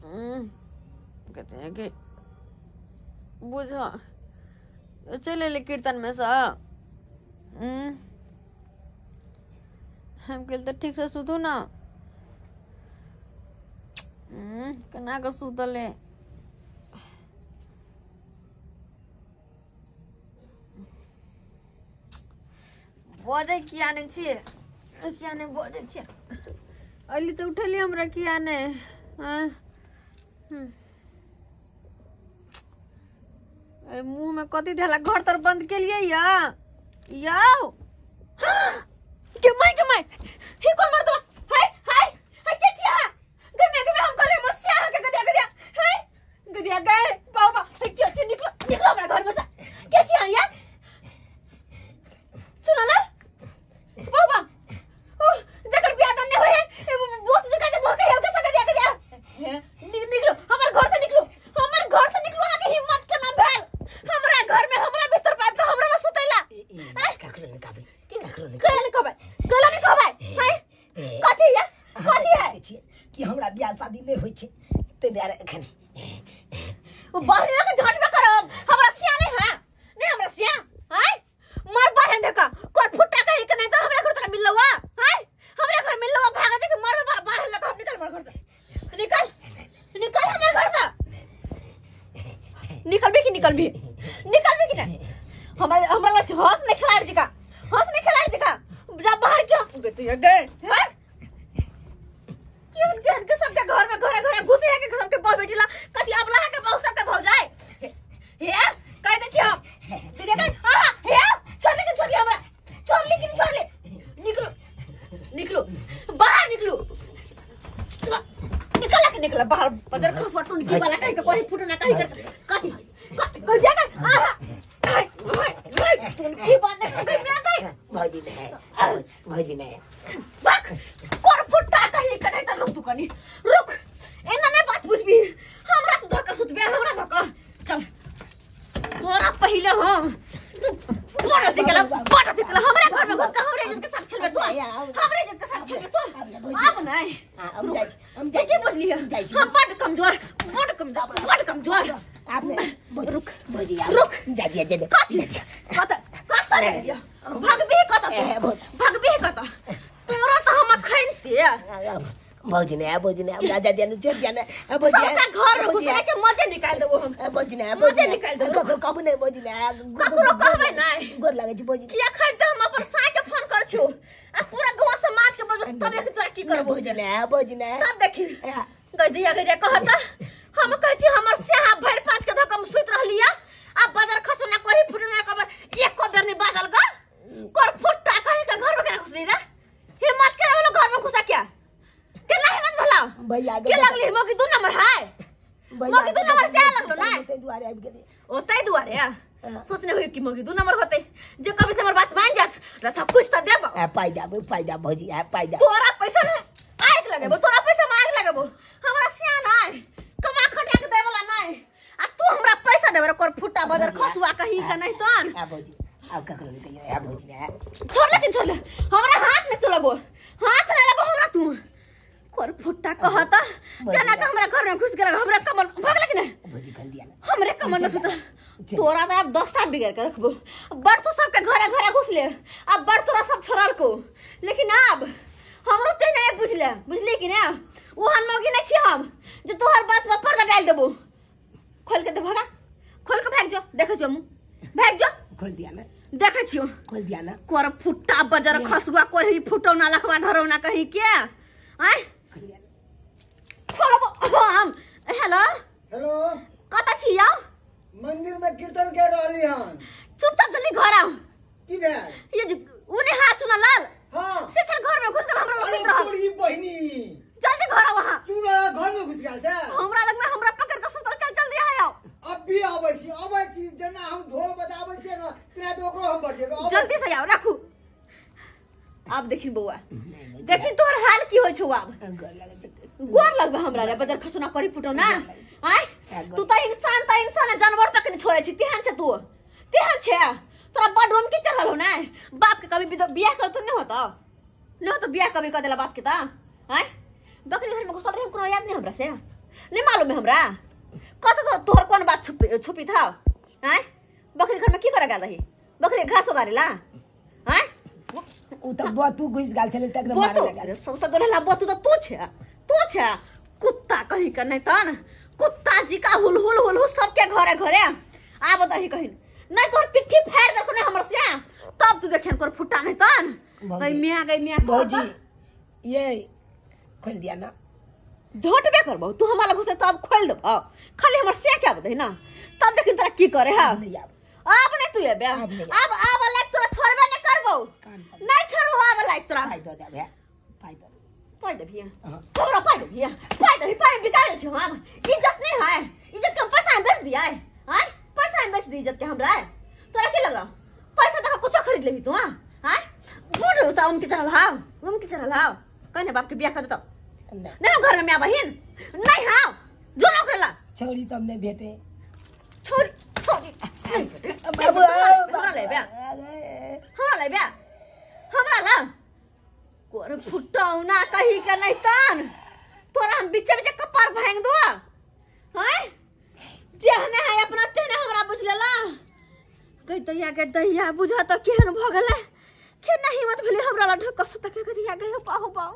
कहते हैं कि बुझ चलि एलै कीर्तनमे सँ। हम कहलियै तऽ ठीकसँ सुतू ने। केना कऽ सुतलै। बजै किया नहि छियै, किया नहि बजै छियै? अली तऽ उठेलियै हमरा किया नहि? मुँहमे कथी देला? घर तर बंद केलियै या यौ के my के my हे कोन मर्दवा? हाय हाय हाय, के छियै अहाँ? गमे गमे हम कहलियै हमर स्याह के गदिया गदिया हाय गदिया गए बाबा हे के छियै? निकलो निकलो हमरा घर में से। के छियै अहाँ यार? सुनला बाबा ओ जकर बियाह दान नहि होय है बहुत जगह के भोके हेल के सके दिया गदिया। निकलो हमर घर से, निकलो हमर घर से निकलो। अहाँ के हिम्मत केना भेल हमरा घर में हमरा बिस्तर पाइप के हमरा ला सुतैला? ककरो नहीं कहबै, ककरो नहीं। कला नहीं कहबै, कला नहीं कहबै। हाय कथी है, कथी है? कि हमरा बियाह शादी नहीं होइ छै तै दुआरे एखन ओ बाहर के झटबे करब। हमरा सिया नहीं है, नहीं हमरा सिया। हाय मर बाहर देखा कोर फुट्टा कहीं के नहीं तो हमरा घर तक मिललवा। हाय हमरा घर मिललवा भाग जे के मरबे बाहर बाहर लगा। हम निकल हमर घर से, निकल निकल हमर घर से। निकलबी कि निकलबी, निकलबी कि नहीं? हमरा हमरा ला हंस नहीं खिलाड़ जी का, हंस नहीं खिलाड़ जी का। जा बाहर क्यों गए गए हैं? क्यों उनके उनके सबके घर में घरे घरे घुसे है के सबके बहु बेटी ला कथी अबला है के बहु सबके भौ जाए हे कह दे छी हम दीदी कह। हां हे छोड़ ले के छोड़ ले हमरा, छोड़ ले कि नहीं छोड़ ले? निकलो निकलो बाहर निकलो, निकल के निकल बाहर। बजर खसवा टुनकी वाला कहीं के कोई फुटो ना कहीं कथी कह दिया का। आहा टुनकी बांधे से गई मैं गई। भौजी नहीं, भौजी नहीं बक कोर फुट्टा कहीं के नहीं त रुक तू कनी रुक। एना नहीं बात बुझबी हमरा तो धक्का सुतबे हमरा धक्का। चल तोरा पहिले हम तू बड़ा दिखला, बड़ा दिखला हमरा घर में घुस के हमरे इज्जत के साथ खेलबे तू, हमरे इज्जत के साथ खेलबे तू। आब नहीं हम जाइ छी, हम जाइ की बुझलिए? हम बड़ कमजोर, बड़ कमजोर, बड़ कमजोर। आप नहीं रुक भौजी रुक जा दिया जा दिया कथी कत कत रे भगबी कत भगबी कत तोरा तो हम खैनते। भौजी ने भौजी ने जा दिया ने छोड़ दिया ने भौजी सबटा घर में घुसा के मजे निकाल देबो हम। भौजी ने मजे निकाल देबो। ककरो कहबो नहीं भौजी ने, ककरो कहबे नहीं। गोर लागै छी भौजी। किया खैनते हम अपन साई के फोन कर छु आ पूरा गांव समाज के बोलबो तब एक तोरा की करबो। भौजी ने भौजी ने सब देखी गदिया गदिया कहता। हम कहै छी हमर स्याह भरि पाँच के धक्का में सुति रहलिया आ बजर खसना कोही फुटना कब एको बेर नहीं बाजल ग कोर फुट्टा कहीं के घर में केना घुसली रे? हिम्मत केना भेलो घर में घुसा? क्या केना हिम्मत भेलो? भैया के लगली मोगी दू नंबर है, मोगी दू नंबर से लगलो ना तै दुआरे आबि गेली। ओ तै दुआरे सोचने होई कि मोगी दू नंबर होते जे कभी से हमर बात मान जात रथा कुछ त देब। आ पाइ देब, पाइ देब भौजी, आ पाइ देब। तोरा पैसा में आग लगेबो, तोरा पैसा में आग लगेबो। हमरा सियान है कमा खटा के देबला नहीं आ तू हमरा पैसा देबे कोर फुट्टा बजर खसुआ कहीं के नहीं तन। आ भौजी आब ककरो नहीं कहियो। आ भौजी ने छोड़ लेकिन छोड़ ले हमरा हाथ नहीं तो लगो, हाथ नहीं लगो हमरा। तू कोर फुट्टा कहता केना के हमरा घर में घुस गेल हमरा कमल भाग लेकिन नहीं भौजी कल दिया ना हमरे कमल में सुतल। तोरा तो अब 10 साल बिगड़ के रखबो। बड़ तू सबके घरे घरे घुस ले अब बड़ तोरा सब छोड़ल को, लेकिन अब हमरो ते नहीं बुझले, बुझले कि ना? ओहन मौगी नहीं छी हम जे तोहर बात पर पर्दा डाल देबो। खोल के दे भगा, खोल के भाग जो, देखै छियो मुँह भाग जो। खोल दिया ना देखै छियो खोल दिया ना। कोर फुट्टा बजर खसुआ कोर फुटौना लखवा धरौना कहीं के आय खोलबो हम। हेलो हेलो कत छी यौ? मंदिर में कीर्तन कर रहली हन। चुपचाप जल्दी घर आउ। की भेल? ये उने हाथ चुना लाल हां से चल घर में घुस गेल हमरा लग अरे रहल। तोरी बहिनी जल्दी घर आउ वहां। चुना घर में घुस गेल छै हमरा लग में, हमरा पकड़ के सुतल। चल जल्दी आउ। अब भी आबै छी, आबै छी जेना हम ढोल बजाबै छियै न तेना तो ओकरो हम बजेबै। जल्दी से आउ राखू। आब देखी बौआ, देखी तोर हाल की होइ छौ। आब गोर लागै छै, गोर लगबे हमरा रे बजर खसना करी फुटो ना। आय तू त इंसान त इंसान है, जानवर तक नहीं छोड़े छी। तेहन छै तू, तेहन छै तोरा बड हम की चढ़ल हो ना। बाप के कभी बियाह कर तो नहीं होता, नहीं होता बियाह कभी कर देला बाप के त। आय बकरी घर में घुसल रहे कोनो याद नहीं हमरा से। नहीं मालूम है हमरा कत तो तोहर कौन बात छुपी छुपी था हैं बकरी घर में की करे गेल रही बकरी घास उगारेला हैं उ त बतू घुस गेल छलै तकरा मारे गेल सबसे गोरेला बतू त तू छे कुत्ता कहीं के नहीं तन कुत्ता जी का हुल हुल हुल हुल सबके घरे घरे आब दही कहीं नहीं तोर पिट्ठी फाड़ देखो नहीं हमर से तब तू देखेन कर फुटा नहीं तन गई मियां गई मियां भौजी ये खोल दिया ना झोटबे करबो तू हमारा घुसे तब खोल देबो खाली हमर से क्या बदही ना तब देखिन तोरा की करे है अब नहीं तू एबे अब आब लाइक तोरा छोड़बे नहीं करबो नहीं छोड़बो आब लाइक तोरा पाई दो दे भैया पाई दो पाई दे भैया तोरा पाई दे भैया पाई दे पाई बिगाड़ल छी हम इज्जत नहीं है इज्जत के पैसा में बेच दिया है हां पैसा में बेच दी इज्जत के हमरा तोरा की लगा पैसा तक कुछ खरीद लेबी तू हां हां बूढ़ होता उनके चढ़ल हाव उनके चढ़ल हाव कहने बाप के बियाह कर देतो नहीं घर में मां बहिन नहीं हां जो ना करेला छोरी सब नहीं भेटे छोरी छोरी बाबू हमरा ले बे हमरा ले बे हमरा ला कोर फुटौना कही के नहीं तन तोरा हम बीचे बीचे कपार भांग दो हैं जेहने है अपना तेने हमरा बुझ लेला कह दैया के दैया बुझा त केहन भ गेलै के नहीं मत भेलै हमरा ला ढक सुत के दैया गयो पाहो पाओ।